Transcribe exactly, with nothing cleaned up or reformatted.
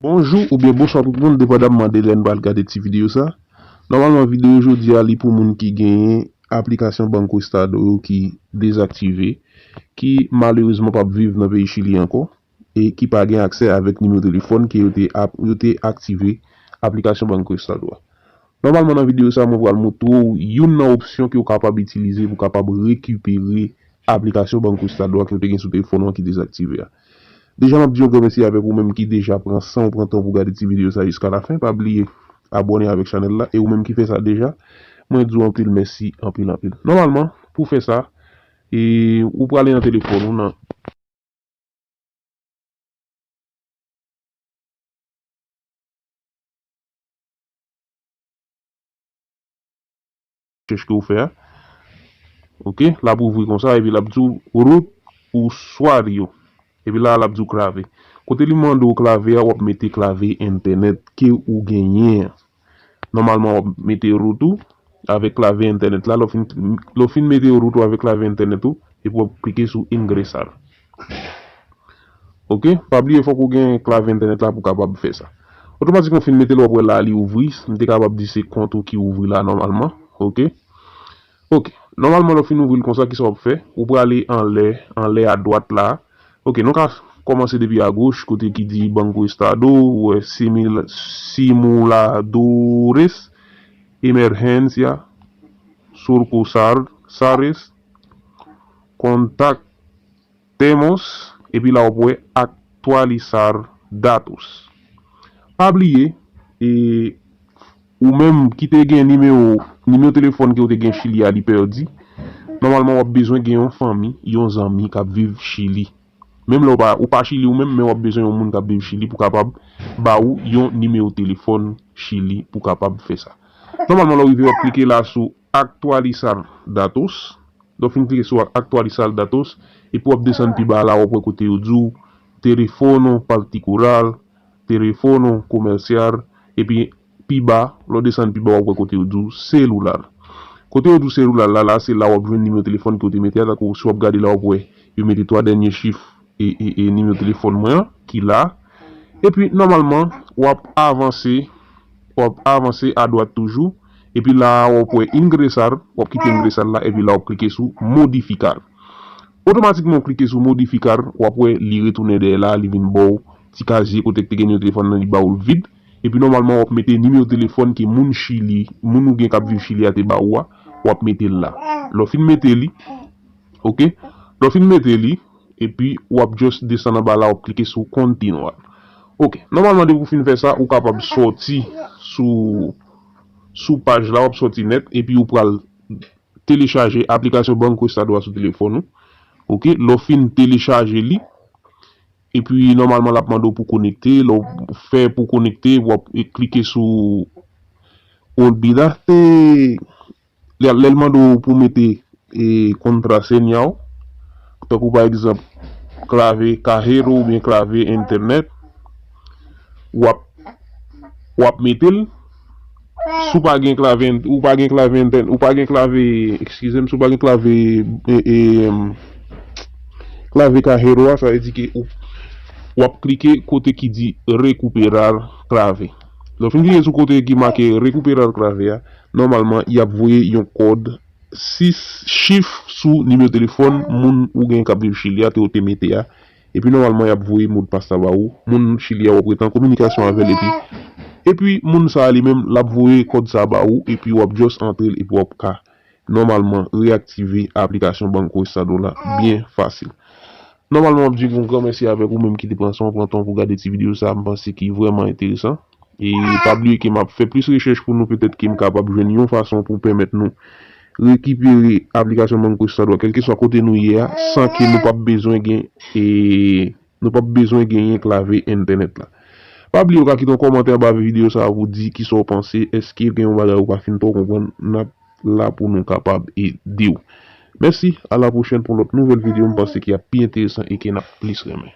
Bonjou oubyen bonswa tout moun, depandamman de lè n pral gade ti videyo sa. Nòmalman, videyo jodi a, li pou moun ki genyen aplikasyon Banco Estado yo ki dezaktive, ki malerezman p ap viv nan peyi Chili ankò, e ki pa gen aksè avèk nimewo telefòn ke yo te ap-, yo te aktive aplikasyon Banco Estado a. Nòmalman, nan videyo sa, mwen pral montre w youn nan opsyon ke w kapab itilize pou w kapab rekipere aplikasyon Banco Estado a ke w te gen sou telefòn ou an ki dezaktive a. Deja, m ap di yon gran mèsi avèk ou menm ki deja pran san w pran tan pou gade ti videyo sa jiska lafen. Pa bliye abòne avèk chanèl la. E ou menm ki fè sa deja, mwen di w anpil mèsi, anpil, anpil. Nòmalman, pou fè sa, e, ou prale nan telefòn ou nan chèch ke w fè a. Oke, l ap ouvri konsa, epi l ap di w root usuario. Epi la, l ap di w clave. Kote li mande w clave a, w ap mete clave entènèt ke ou genyen an. Nòmalman, w ap mete root ou avèk clave entènèt la. Lè w fin, lè w fin mete root ou avèk clave entènèt ou, epi w ap klike sou ingresar. Oke? Pa bliye, fòk ou gen clave entènèt la pou w kapab fè sa. Otomatikman, w fin mete l, w ap wè la, li ouvri. M te kapab di se kont ou ki ouvri la nòmalman. Oke? Oke. Nòmalman, lè w fin ouvri l konsa, kisa w ap fè? Ou prale anlè, anlè adwat la. Oke, nou ka kòmanse depi agoch, kote ki di Banco Estado, ou wè simil-, simuladores, emergencia, surcursales, contactemos, epi la w ap wè actualizar datos. Pa bliye, e, ou menm ki te gen nimewo, nimewo telefòn ke w te gen Chili a, li pèdi, nòmalman w ap bezwen gen yon fanmi, yon zanmi k ap viv Chili. Menm lè w pa, ou pa Chili ou menm, men w ap bezwen yon moun k ap viv Chili pou kapab ba ou yon nimewo telefòn Chili pou kapab fè sa. Nòmalman, lè w rive, w ap klike la sou actualizar datos. Lè w fin klike sou actualizar datos, epi w ap desann pi ba la, w ap wè kote yo di w teléfono particular, teléfono comercial, epi pi ba, lè w desann pi ba, w ap wè kote yo di w celular. Kote yo di w celular la, la, se la w ap jwenn nimewo telefòn ke w te mete a, tankou si w ap gade la, w ap wè yo mete twa dènye chif e, e, e nimewo telefòn mwen an, ki la. Epi, nòmalman, w ap avanse, w ap avanse adwat toujou. Epi la, w ap wè ingresar, w ap kite ingresar la, epi la, w ap klike sou modificar. Otomatikman, w klike sou modificar, w ap wè li retounen dèyè la, li vin ba w ti kazye kote k te gen nimewo telefòn nan, li ba w l vid. Epi, nòmalman, w ap mete nimewo telefòn ke moun Chili, moun ou gen k ap viv Chili a te ba ou a, w ap mete l la. Lè w fin mete li, oke? Lè w fin mete li, epi w ap just desann anba la, w ap klike sou continuar. Oke. Nòmalman, depi w fin fè sa, ou kapab sòti sou, sou paj la, w ap sòti nèt, epi ou pral telechaje aplikasyon Banco Estado a sou telefòn ou. Oke, lè w fin telechaje li, epi nòmalman l ap mande w pou konekte, lè w fè pou konekte, w ap klike sou olvidaste, lè, lè l mande w pou mete, e, kontraseña w, tankou pa egzanp, klave kajero oubyen klave entènèt, w ap, w ap mete l. Si w pa gen klave, ou pa gen klave entèn-, ou pa gen klave, eskize m, si w pa gen klave, e, e, em, klave kajero a, sa vle di ke ou, w ap klike kote ki di recuperar clave. Lè w fin klike sou kote ki make recuperar clave a, nòmalman, y ap voye yon kòd sis chif sou nimewo telefòn moun ou gen k ap viv Chili a, ke w te mete a. Epi nòmalman, y ap voye modpas la ba ou. Moun Chili a, w ap rete an kominikasyon avè l, epi, epi moun sa a li menm, l ap voye kòd sa a ba ou, epi w ap just antre l, epi w ap ka nòmalman reyaktive aplikasyon Banco Estado la byen fasil. Nòmalman, m ap di yon gran mèsi avèk ou menm ki te pran san w pran tan pou gade ti videyo sa a, m panse ki vrèman enteresan. E pa bliye ke m ap fè plis rechèch pou nou, petèt ke m kapab jwenn yon fason pou pèmèt nou rekipere aplikasyon Banco Estado a, kèlkeswa kote nou ye a, san ke nou p ap bezwen gen, e, nou p ap bezwen genyen klave entènèt la. Pa bliye, ou ka kite yon kòmantè anba videyo sa a pou di kisa w panse, èske gen yon bagay ou pa fin twò konprann, n ap la pou nou kapab ede w. Mèsi, a la pwochèn pou lòt nouvèl videyo, m panse ki ap pi enteresan e ke n ap plis renmen.